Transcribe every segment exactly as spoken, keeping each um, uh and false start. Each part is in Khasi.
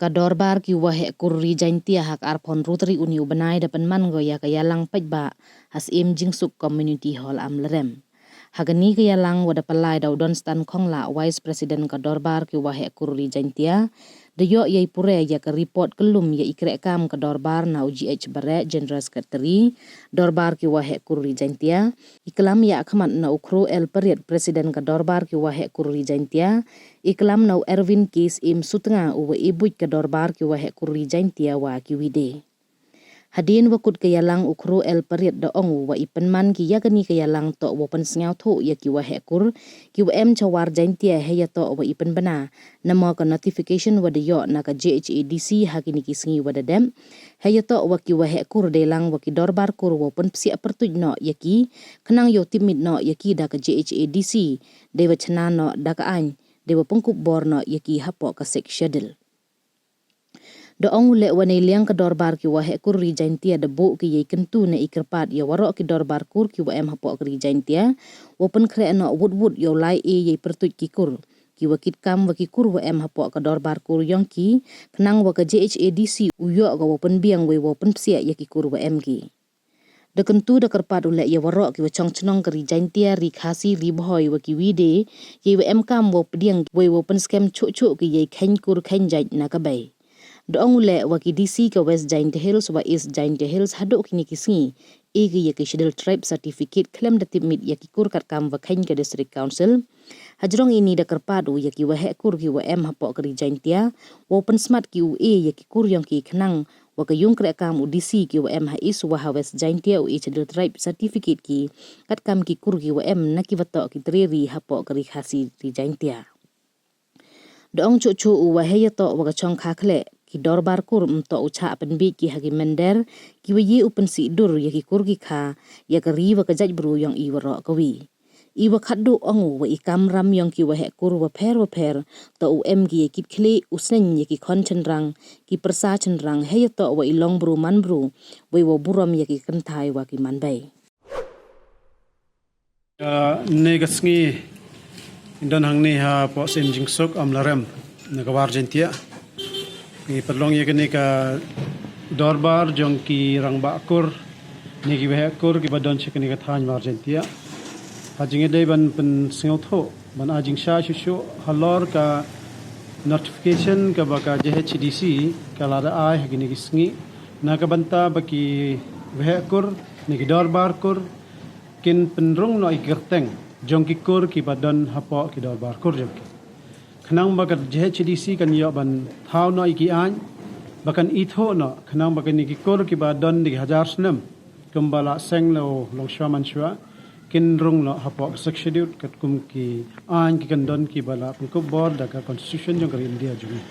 Ka Dorbar ki Waheh Kur Ri Jaintia ha ka arphew hynriew tarik une u bnai da pynman ko ïa ka ïalang paidbah ha Syiem Jingsuk Community Hall Amlarem. Ha kane ka ïalang wa da pynlai da u Don Stan Khonglah, Vice President ka Dorbar ki Waheh Kur Ri Jaintia, da ïoh ïa i pure ïa ka report kyllum ïa i kreh kam ka Dorbar na u G H Bareh, General Secretary Dorbar ki Waheh Kur Ri Jaintia, i klam ïa khmat na u Khru L Pariat, President ka Dorbar ki Waheh Kur Ri Jaintia, i klam na u Erwin K Syiem Sutnga, u wa i buit ka Dorbar ki Waheh Kur Ri Jaintia wa ki wide. Hadien wa kut ka ïalang u Khru L Pariat da ong u wa i pynman ki ïa kane ka ïalang toh wa pynsngewthuh ïa ki waheh kur, ki wa em cha War Jaintia, hei ïa toh wa i pynbna namar ka notification wa da ïoh na ka J H A D C ha kine ki sngi wa da dep, hei ïa toh wa ki waheh kur dei lang wa ki dorbar kur wa pynpsiah pyrtuit noh ïa ki, khnang ïoh tipmit noh ïa ki da ka J H A D C, dei wa chna noh da ka aiñ, dei wa pynkup bor noh ïa ki hapoh ka Sixth Schedule. Da ong u leh wa nei liang ka Dorbar ki Waheh Kur Ri Jaintia da buh ki ïa i kyntu ne i kyrpad ïa waroh ki dorbar kur ki wa em hapoh ka Ri Jaintia, wa pynkhreh noh wut wut ïa u lai e ïa i pyrtuit ki kur, ki wa kit kam wa ki kur wa em hapoh ka dorbar kur yong ki, khnang wa ka J H A D C u ïoh ka wa pynbiang wei wa pynpsiah ïa ki kur wa em ki. Da kyntu da kyrpad u leh ïa waroh ki wa chong chnong ka Ri Jaintia, Ri Khasi, Ri Bhoi wa ki wide, ïa i wa em kam wa pdiang wei wa pynskhem chuh chuh ki ïa i kheiñ kur kheiñ jait na ka bei. Da ong u leh wa ki D C ka West Jaintia Hills wa East Jaintia Hills haduh kine ki sngi, e ki ïa ki Schedule Tribe certificate khlem da tipmit ïa ki kur kat kam wa kheiñ ka District Council. Hajrong ini da kyrpad u ïa ki waheh kur ki wa em hapoh ka Ri Jaintia, wa pynsmat ki u e ïa ki kur yong ki khnang wa ka yung kreh kam u D C ki wa em ha East wa ha West Jaintia u e Schedule Tribe certificate ki, kat kam ki kur ki wa em na ki wa toh ki tre ri hapoh ka Ri Khasi Ri Jaintia. Da ong chuh chuh u wa hei ïa toh wa ka chong kha khleh, ki dorbar kur ym toh u chah pynbit ki ha ki mynder, ki wa ïa u pynsih dur ïa ki kur ki kha, ïa ka ri wa ka jait bru yong i waroh ka wi. I wa khatduh ong u wa i kamram yong ki waheh kur wa pher wa pher, toh u em ki ïa kit khlieh, u sneng ïa ki khon chynrang, ki pyrsa chynrang, hei ïa toh wa i long bru man bru, wei wa burom ïa ki kynthai wa ki man bei. Ah, ne ka sngi, don hangne hapoh Syiem Jingsuk Amlarem, na ka War Jaintia. Ngi pynlong ïa kane ka dorbar jong ki rangbah kur, ne ki waheh kur ki ba don sha kane ka thaiñ War Jaintia. Ha jingïadei ban pynsngewthuh, ban ai jingshai shuh shuh halor ka notification ka ba ka J H D C ka la da ai ha kine ki sngi, na ka bynta ba ki waheh kur, ne ki dorbar kur, kin pynrung noh ïa ki kyrteng jong ki kur ki ba don hapoh ki dorbar kur jong ki. Khnang ba ka J H D C kan ïoh ban thaw noh ïa ki aiñ, ba kan ithuh noh, khnang ba kine ki kur ki ba don da ki hajar snem, kumba la seng la u long shwa man shwa, kin rung noh hapoh ka Sixth Schedule, katkum ki aiñ ki kyndon ki ba la pynkup bor da ka Constitution jong ka ri India jong ngi.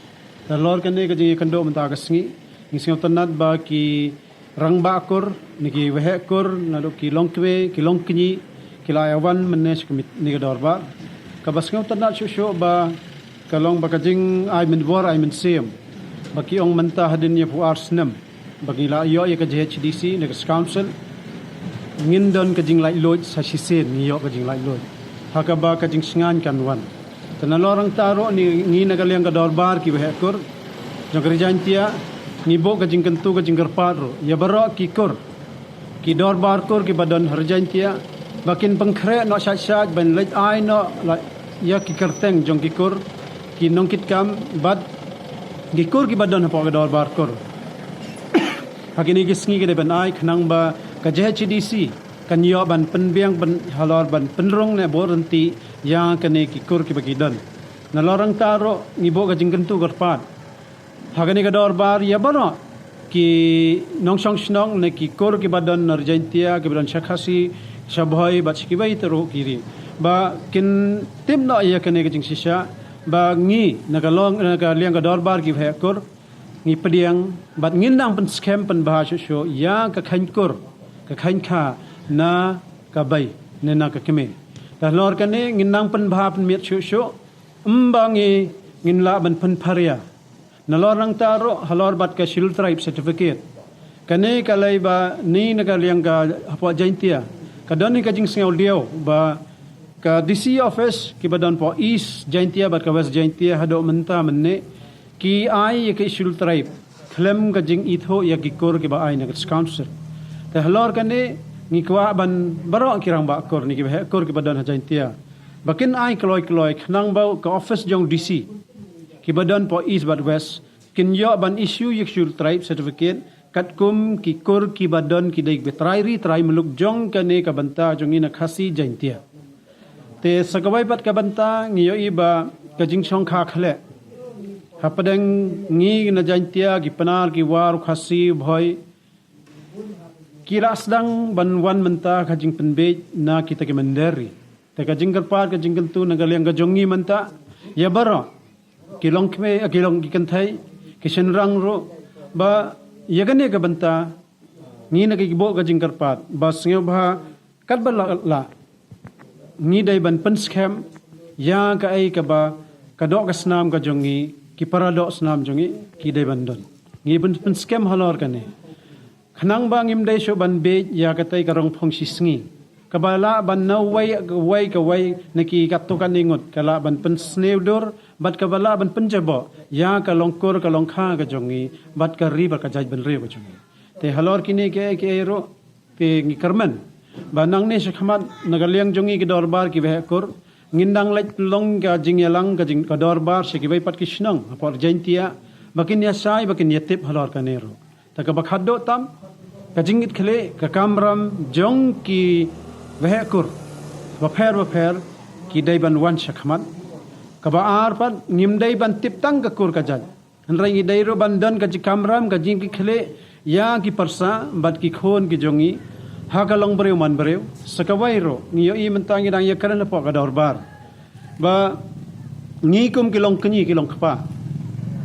Halor kane ka jingïakynduh mynta ka sngi, ngi sngewtynnat ba ki rangbah kur, ne ki waheh kur, naduh ki long kmie, ki long kñi, ki la ïa wan mynne sha kane ka dorbar. Ka ba sngewtynnat shuh shuh ba ka long ba ka jingai mynbor ai mynsiem ba ki ong mynta hadien ïa phew ar snem ba ngi la ïoh ïa ka J H D C ne ka Council, ngin don ka jinglaitluid sa shisien, ngi ïoh ka jinglaitluid. Ha ka ba ka jingsngewbha kan wan. Te nalor nangta ruh ngi, ngi na ka liang ka dorbar ki waheh kur jong ka Ri Jaintia, ngi buh ka jingkyntu ka jingkyrpad ruh ïa baroh ki kur, ki dorbar kur ki ba don ha Ri Jaintia, ba kin pynkhreh noh shait shait ban leit ai noh la ïa ki kyrteng jong ki kur, ki nongkitkam bad ki kur ki ba don hapoh ka dorbar kur. Ha kine ki sngi ki dei ban ai khnang ba ka J H D C kan ïoh ban pynbiang, ban halor ban pynrung ne bor rynti ïa kane ki kur ki ba ki don. Nalor nangta ruh ngi buh ka jingkyntu kyrpad ha kane ka dorbar ïa baroh ki nongshong shnong ne ki kur ki ba don na Ri Jaintia, ki ba don sha Khasi, sha Bhoi bad sha kiwei te ruh ki ri, ba kin tip noh ïa kane ka jingshisha ba ngi na ka long, na ka liang ka dorbar ki waheh kur ngi pdiang bad ngin nang pynskhem pynbha shuh shuh ïa ka kheiñ kur, ka kheiñ kha na ka bei ne na ka kmie. Te halor kane ngin nang pynbha pynmiat shuh shuh, ym ba ngi, ngin lah ban pynpharia. Nalor nangta ruh halor bad ka Schedule Tribe certificate. Kane ka lei ba ngi na ka liang ka hapoh Jaintia ka don hi ka jingsngewdiaw ba ka D C office ki ba don hapoh East Jaintia bad ka West Jaintia haduh mynta mynne ki ai ïa ki Scheduled Tribe khlem ka jingithuh ïa ki kur kiba ai na ka District Council. Te halor kane ngi kwah ban baroh ki rangbah kur ne ki waheh kur kiba don ha Jaintia ba kin ai kloi kloi khnang ba ka office jong D C kiba don hapoh East bad West kin ïoh ban issue ïa ki Scheduled Tribe certificate katkum ki kur kiba don ki dei kiba trai ri trai muluk jong kane ka bynta jong ngi na Khasi Jaintia. Te sa kawei pat ka bynta ngi ïohi ba ka jingshongkha khleh hapdeng ngi na Jaintia, ki Pnar, ki War, Khasi, Bhoi, ki la sdang ban wan mynta ka jingpynbeit na kita ki mynder ri. Te ka jingkyrpad ka jingkyntu na ka liang ka jong ngi mynta ïa baroh ki longkmie, ki long ki kynthei, ki shynrang ruh, ba ïa kane ka bynta ngi na ki buh ka jingkyrpad ba sngewbha katba lah, lah ngi dei ban pynskhem ïa kaei kaba ka doh ka snam ka jong ngi, ki para doh snam jong ngi ki dei ban don. Ngi pyn, pynskhem halor kane khnang ba ngim dei shuh ban beit ïa katei ka rongphong shisngi kaba lah ban na wei, wei ka wei na ki katto katne ngut ka lah ban pynsniew dur bad kaba lah ban pynjaboh ïa ka longkur ka longkha ka jong ngi bad ka ri bad ka jaitbynriew ka jong ngi. Te halor kine kiei kiei ruh te ngi kyrmen ba nangne shakhmat na ka liang jong ngi ki dorbar ki waheh kur ngin dang leit long ka jingïalang ka jing, ka dorbar sha kiwei pat ki shnong hapoh Jaintia ba kin ïashai ba kin ïatip halor kane ruh. Te kaba khatduh tam, ka jingkitkhlieh, ka kamram jong ki waheh kur bapher bapher ki dei ban wan shakhmat. Kaba ar pat, ngim dei ban tip tang ka kur ka jait, hynrei ngi dei ruh ban don ka jingkamram, ka jingkitkhlieh ïa ki pyrsa bad ki khun ki jong ngi ha ka longbriew manbriew. Sa kawei ruh ngi ïohi mynta ngi dang ïakren hapoh ka dorbar ba ngi kum ki longkñi ki longkpa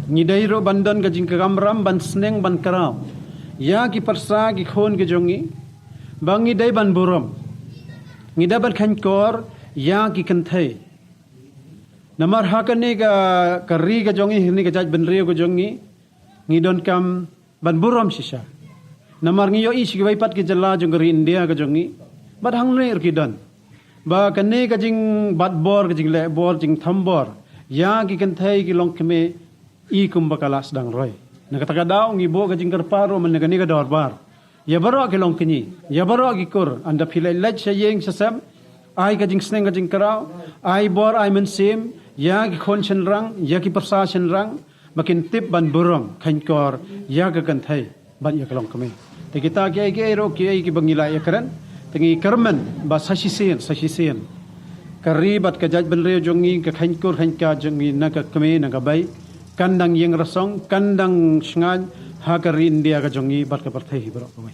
ngi dei ruh ban don ka jingkamram ban sneng ban kraw ïa ki pyrsa ki khun ki jong ngi ba ngi dei ban burom, ngi dei ban kheiñkor ïa ki kynthei. Namar ha kane ka, ka ri ka jong ngi, ha kane ka jaitbynriew ka jong ngi, ngi donkam ban burom shisha. Namar ngi ïohi sha kiwei pat ki jylla jong ka ri India ka jong ngi bad hangne ruh ki don ba kane ka jingbat bor, ka jingleh bor, jingthombor ïa ki kynthei ki longkmie i kumba ka la sdang roi. Na kata ka daw ngi buh ka jingkyrpad ruh mynne kane ka dorbar ïa baroh ki longkñi, ïa baroh ki kur, ynda phi leit leit sha ïing sha sem, ai ka jingsneng ka jingkraw, ai bor ai mynsiem ïa ki khun shynrang, ïa ki pyrsa shynrang ba kin tip ban burom kheiñkor ïa ka kynthei bad ïa ka longkmie. Te kita kiei kiei ruh kiei kiba ngi la ïakren, te ngi kyrmen ba sa shisien, sa shisien ka ri bad ka jaitbynriew jong ngi, ka kheiñkur kheiñkar jong ngi na ka kmie na ka bei kan dang ïeng rasong, kan dang shngaiñ ha ka ri India ka jong ngi bad ka pyrthei hi baroh kawei.